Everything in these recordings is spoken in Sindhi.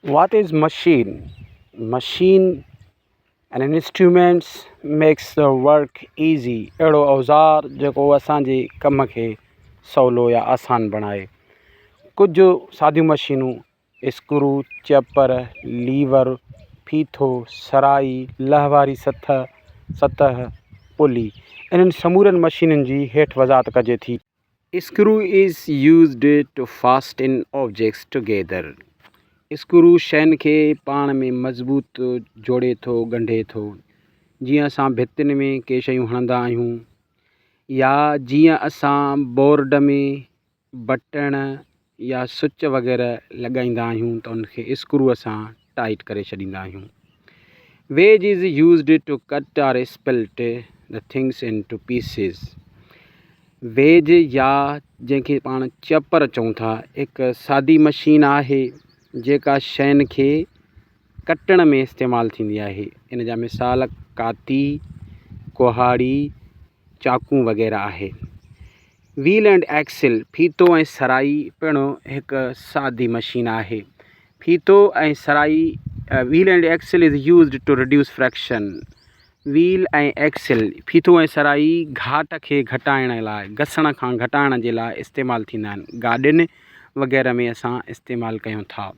What is machine? Machine an instruments makes the work easy اهڙو اوزار جيڪو اسان جي ڪم کي سولو يا آسان بڻائي. ڪجهه ساديون مشينون اسڪرو، چيپر، ليور، ڦيٿو، سرائي، لهه واري سطح، سطح، پلي انهن سمورين مشينن جي هيٺ وضاحت ڪجي ٿي. Screw is used to fasten objects together screw شين کي پاڻ ۾ مضبوط جوڙي ٿو ڳنڍي ٿو جيئن اسان ڀتين ۾ ڪي شيون هڻندا آهيون يا جيئن اسان بورڊ ۾ بٽڻ يا سوئچ وغيره لڳائيندا آهيون ته ان کي اسڪرو سان ٽائيٽ ڪري ڇڏيندا آهيون wedge is used to cut or split the things into pieces wedge يا جنهن کي پاڻ چپر چئون ٿا هڪ سادي مشين آهي جيڪا شين کي ڪٽڻ ۾ استعمال ٿيندي آهي ان جا مثال ڪاتي ڪهاڙي چاقون وغيره آهي. ويل اينڊ ايڪسل، ڦيٿو ۽ سرائي، پڻ هڪ سادي مشين آهي. ڦيٿو ۽ سرائي، Wheel and axle is used to reduce friction. Wheel ۽ axle, ڦيٿو ۽ سرائي، گهاٽ کي گهٽائڻ لاء، گسڻ کان گهٽائڻ جي لاء استعمال ٿيندا آهن. گاڏين وغيره ۾ اسان استعمال ڪيون ٿا.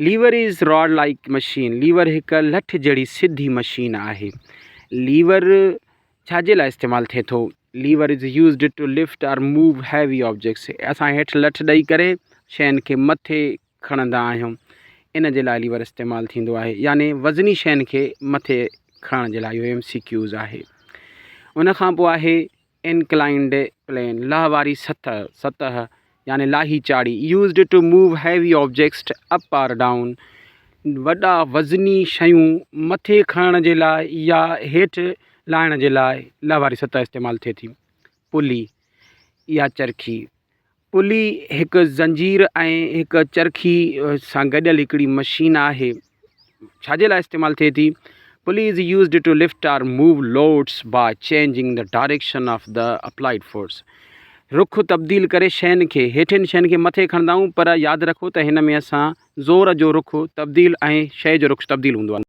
Lever is rod like machine, lever هڪ لٺ جهڙي سڌي مشين آهي. ليور ڇا جي لاء استعمال ٿئي ٿو؟ Lever is used to lift or move heavy objects, اسان هيٺ لٺ ڏئي ڪري شين کي مٿي کڻندا آهيون ان جي لاء ليور استعمال ٿيندو آهي يعني وزني شين کي مٿي کڻڻ جي لاء اهو ايم سي ڪيوز آهي. ان کان پوء آهي انڪلائنڊ پلين، لاهه واري سطح، سطح يعني لاهي چاڙهي، used to move heavy objects up or down, وڏا وزني شيون مٿي کڻڻ جي لاء يا هيٺ لاهڻ جي لاء لاهه واري سطح استعمال ٿئي ٿي. پلي يا چرخي، پلي هڪ زنجير ۽ هڪ چرخي سان گڏيل هڪڙي مشين آهي. ڇا جي لاء استعمال ٿئي ٿي؟ Pulley is used to lift or move loads by changing the direction of the applied force. رخ تبديل ڪري شين کي هيٺين شين کي مٿي کڻندا آهيون پر ياد رکو ته هن ۾ اسان زور جو رخ تبديل ۽ شيء جو رخ تبديل هوندو آهي.